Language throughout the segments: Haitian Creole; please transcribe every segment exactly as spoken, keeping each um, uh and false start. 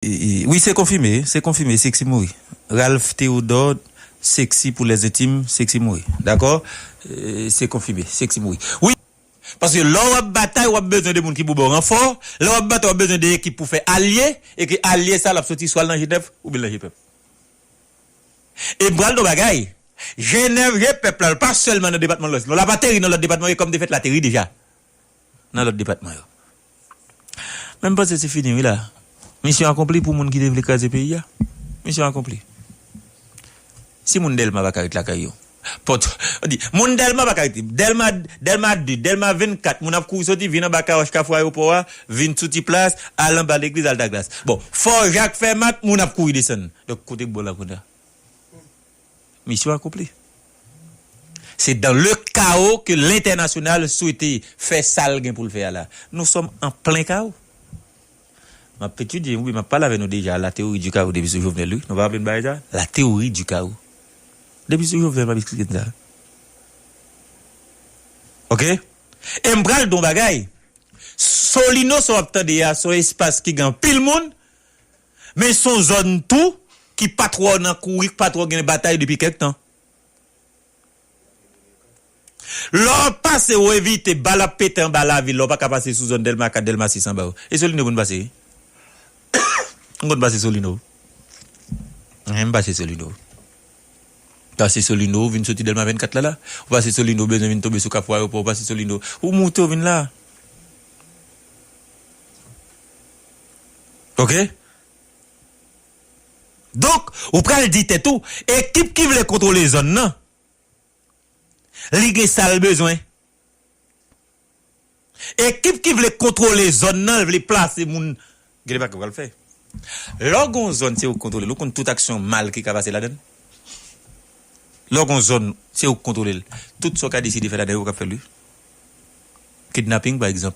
E, e, wi, se konfime, se konfime, Sexy mouri. Ralph Théodore, Sexy pou lèzentim, Sexy mouri. Dakò? E, se konfime, Sexy mouri. Wi, paske lè w ap batay, w ap bezwen de moun ki pou ba w ranfò. Lè w ap batay, w ap bezwen de ekip pou fè alye. E ke alye sa, l ap soti swa l nan G nèf oubyen l nan G pèp. E m pral di w bagay. G nèf, G pèp la, l pa sèlman nan depatman Lwès. Lè l ap ateri nan lòt depatman yo, kòm te fèt l ateri deja nan lòt depatman yo. Men m panse se fini, wi, la. Misyon akonpli pou moun ki te vle kraze peyi a. Misyon akonpli. Si moun Dèlma pa ka ret lakay yo. Pòt, di, moun Dèlma pa ka ret. Dèlma, Dèlma de, Dèlma vennkat, moun ap kouri soti, vin anba kawòch Kafou Ayewopò a, vin sou ti plas, al anba legliz, al Daglas. Bon, Fò Jak Fèmat, moun ap kouri desann. Donk, kote k bò la kounye a? Misyon akonpli. C'est dans le chaos que l'international souhaite faire sa l gen pou l fè a la. Nous sommes en plein chaos. M ap etidye, wi, m ap pale avè nou deja, la théorie du chaos depi sou Jovenel, wi. Nou pa raple n bagay sa? La théorie du chaos. Depi sou Jovenel, m ap eksplike n sa. Oke? E m pral di w yon bagay. Solino, sa w ap tande a, se yon espas ki gen anpil moun, men se yon zòn tou ki pa twò nan kouri, ki pa twò gen batay depi kèk tan. Lè w pase, w evite, bal ap pete anba lavil, lè w pa ka pase sou zòn Dèlma kat, Dèlma sis anba yo. E Solino pou n pase, wi. M konn pase Solino. Wi, m pase Solino. Pase Solino, w vin soti Dèlma vennkat la, la. Ou pase Solino, w bezwen vin tonbe sou Kafou Ayewopò, ou pase Solino. Ou moute, w vin la. Oke? Donk, ou pral di tèt ou, ekip ki vle kontwole zòn nan, li gen sa l bezwen. Ekip ki vle kontwole zòn nan, vle plase moun, gen de bagay pral fè. Lè w gen yon zòn, se ou k kontwole l, ou konn tout aksyon mal ki ka pase ladan l. Lè w gen yon zòn, se ou k kontwole l. Tout sa w ka deside fè ladan l, ou k ap fè l, wi. Kidnaping, pa egzanp.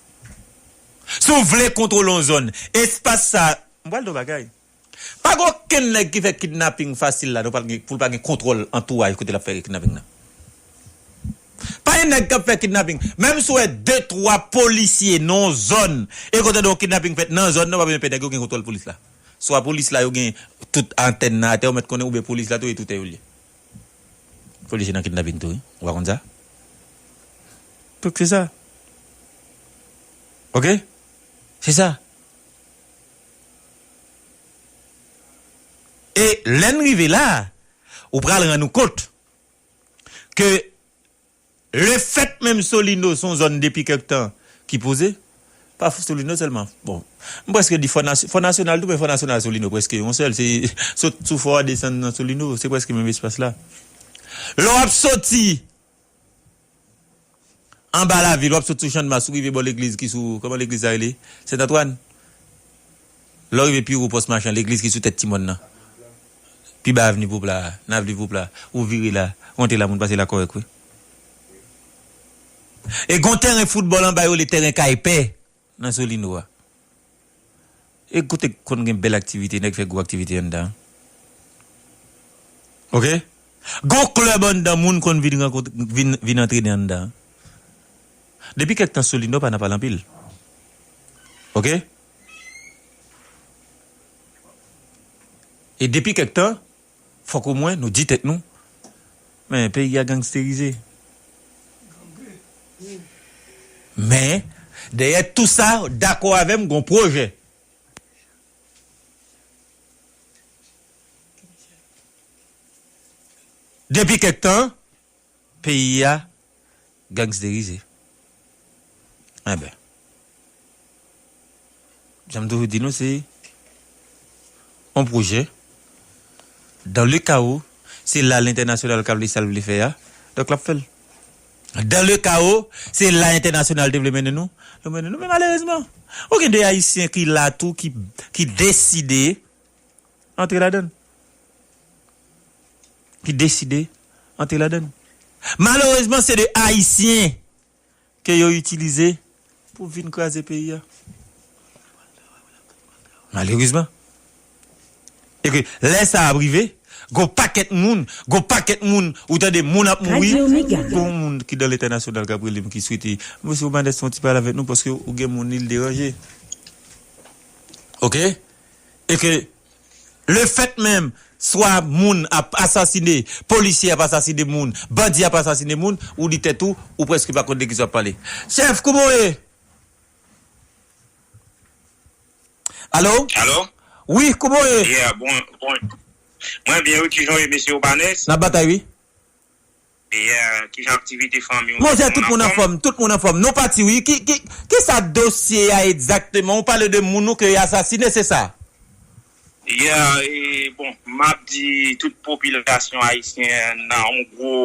Si w vle kontwole yon zòn, espas sa, m pral di w bagay. Pa gen okenn nèg ki fè kidnaping fasil la, nou pa gen, pou l pa gen kontwòl antouraj kote l ap fè kidnaping nan. Pa gen nèg k ap fè kidnaping. Menm si w wè de, twa polisye nan yon zòn, e kote yon kidnaping fèt nan zòn nan, w ap wè nèg yo gen kontwòl polis la. Swa polis la yo gen tout antèn nan atè, ou mèt konnen, oubyen polis la tou e tout tè yo l ye. Polisye nan kidnaping tou, wi. Ou pa konn sa? Donk se sa. Oke? Se sa. E lè n rive la, ou pral rann ou kont ke lefèt menm Solino se yon zòn depi kèk tan ki poze, pa Solino sèlman. Bon, m prèske di Fò Nasy-, Fò Nasyonal tou, men Fò Nasyonal Solino prèske yon sèl. Se sot sou Fò a desann nan Solino, se prèske menm espas la. Lè w ap soti anba lavil, w ap sot sou Channmas, ou rive bò legliz ki sou, kòman legliz sa rele? Sent Antwàn. Lè w rive pi wo pòs Machan, legliz ki sou tèt Ti Mòn nan. Pi ba avni Poupla a, nan avni Poupla, ou vire la, ou antre la, moun pase la kòrèk, wi. E gon tèren foutbòl anba yo, le tèren Kay Pè. Nan Solino a. E kote k konn gen bèl aktivite, nèg fè gwo aktivite anndan an. Oke? Gon klèb anndan moun konn vin rankont-, vin, vin antrene anndan an. Depi kèk tan Solino pa nan pale anpil. Oke? E depi kèk tan, fòk omwen nou di tèt nou, men peyi a gangsterize. Men, dèyè tou sa, dakò avè m, gon pwojè. Depi kèk tan, peyi a gangsterize. Enben, jan m toujou di nou, se yon pwojè. Dans le chaos, se la lentènasyonal ka vle sa l vle fè a, donk l ap fè l. Dans le chaos, se la entènasyonal te vle mennen nou, nou mennen nou. Men malerezman, ou gen de Ayisyen ki la tou, ki, ki deside antre ladan l. Ki deside antre ladan l. Malerezman, se de Ayisyen ke yo itilize pou vin kraze peyi a. Malerezman. E ke lè sa ap rive, gon pakèt moun, gon pakèt moun, ou tande moun ap mouri, gon moun ki nan lentènasyonal k ap rele m ki swete, mesye, ou malèz fè yon ti pale avèk nou paske ou gen moun li deranje. Oke? E ke lefèt menm, swa moun ap asasine, polisye ap asasine moun, bandi ap asasine moun, ou di tèt ou, ou prèske pa konn de kisa w ap pale. Chèf, kouman w ye? Alo? Alo? Wi, kouman w ye? Yeah, bon, bon. Mwen byen, wi, kijan w ye, mesye Obanès? N ap batay, wi. E, euh, kijan aktivite fanmi w? Monchè, tout moun anfòm, tout moun anfòm. Nou pati, wi. Ki, ki, kisa dosye a egzakteman? Ou pale de moun ou ke yo asasine, se sa? Yeah, e, bon, m ap di tout popilasyon ayisyen nan yon gwo,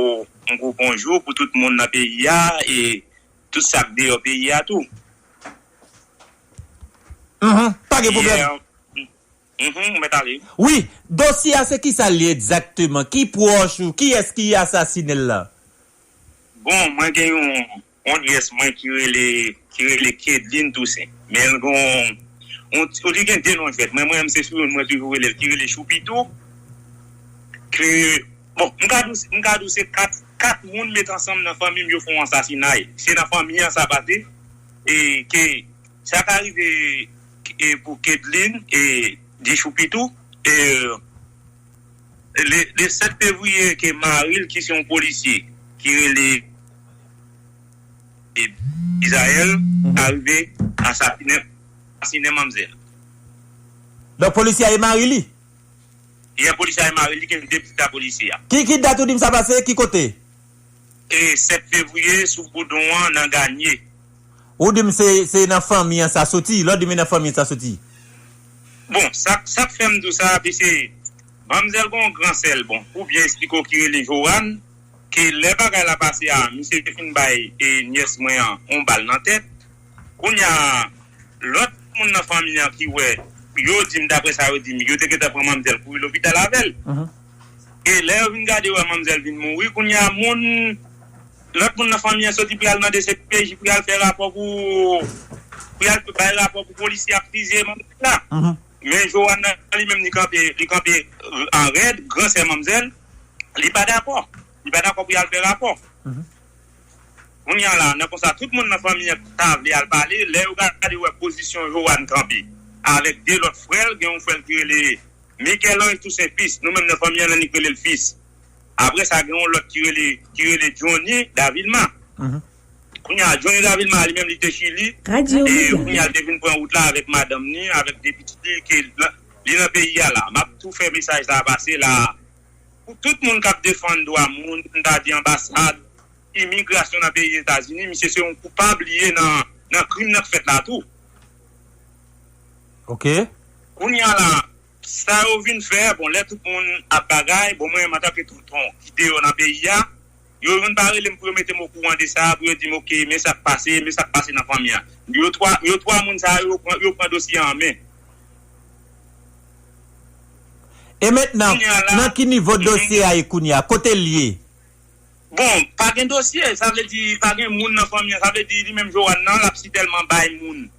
yon gwo bonjou pou tout moun nan peyi a e tout sa k deyò peyi a tou. Mhm, pa gen pwoblèm. Yeah. Mhm, ou mèt ale. Wi, dosye a se kisa l ye egzakteman? Ki pwòch ou? Kiyès ki asasine l la? Bon, mwen gen yon, yon nyès mwen ki rele, ki rele Kedline Toussaint. Men l gen yon, yon, li gen de non jwèt. Mwen, mwen menm se sou youn mwen toujou rele l, ki rele Choupitou. Ke, bon, m ka di w, m ka di w se kat, kat moun met ansanm nan fanmi m yo fè yon asasinay. Se nan fanmi an sa pase. E ke sa ka rive, e, pou Kedline, e, di Choupitou, e, le, le sèt fevriye ke mari l ki se yon polisye ki rele, e, Izayèl, mhm, arive asasinen, asasinen manmzèl. Donk polisye a e mari li? Yè polisye a e mari li gen de pitit a polisye a. Ki, ki dat ou di m sa pase? Ki kote? E sèt fevriye sou Boudon an nan Ganye. Ou di m se, se nan fanmi an sa soti? Lè w di m e nan fanmi an sa soti? Bon, sa, sa k fè m di w sa, paske manmzèl gen yon gran sè l, bon, pou byen eksplike w, ki rele Joanne, ke lè bagay la pase a, misye te fin bay, e, nyès mwen an yon bal nan tèt. Kounye a, lòt moun nan fanmi an ki wè, yo di m, daprè sa yo di m, yo te gentan pran manmzèl kouri lopital avè l. Mhm. E lè yo vin gade, yo wè manmzèl vin mouri, kounye a, moun, lòt moun nan fanmi an soti pou y al nan D C P J pou y al fè rapò pou, pou y al bay rapò pou polisye ap fizye manmzèl la. Mhm. Men Joanne nan li menm, li kanpe, li kanpe an rèd, gran sè manmzèl, li pa dakò. Li pa dakò pou y al fè rapò. Mhm. Kounye a la, nan konsa, tout moun nan fanmi an ta vle al pale, lè yo gade, yo wè pozisyon Joanne kanpe avèk de lòt frè l, gen yon frè l ki rele Michel-Ange Toussaint Fils, nou menm nan fanmi an, n annik rele l Fils. Apre sa, gen yon lòt ki rele, ki rele Johnny Davilma. Mhm. Kounye a, Johnny Davilma, li menm, li te Chili. E kounye a, li te vin pran wout la avèk madanm ni, avèk de pitit li, ke la, li nan peyi a la. M ap tou fè mesaj sa a pase la. Pou tout moun k ap defann dwa moun, m ta di anbasad, imigrasyon nan peyi Etazini, misye se yon koupab li ye nan, nan krim nan k fèt la tou. Ok. Kounye a la, sa yo vin fè, bon, lè tout moun ap bagay, bon, mwen menm antanke tonton ki deyò nan peyi a, yo youn pa rele m pou yo mete m okouran de sa, pou yo di m, "Ok, men sa k pase, men sa k pase nan fanmi an." Yo twa, yo twa moun sa yo, yo pran, yo pran dosye an an men. E mentnan, kounye a la, nan ki nivo dosye a ye kounye a? Kote l ye? Bon, pa gen dosye, sa vle di pa gen moun nan fanmi an, sa vle di li menm Joanne nan, l ap sitèlman bay moun.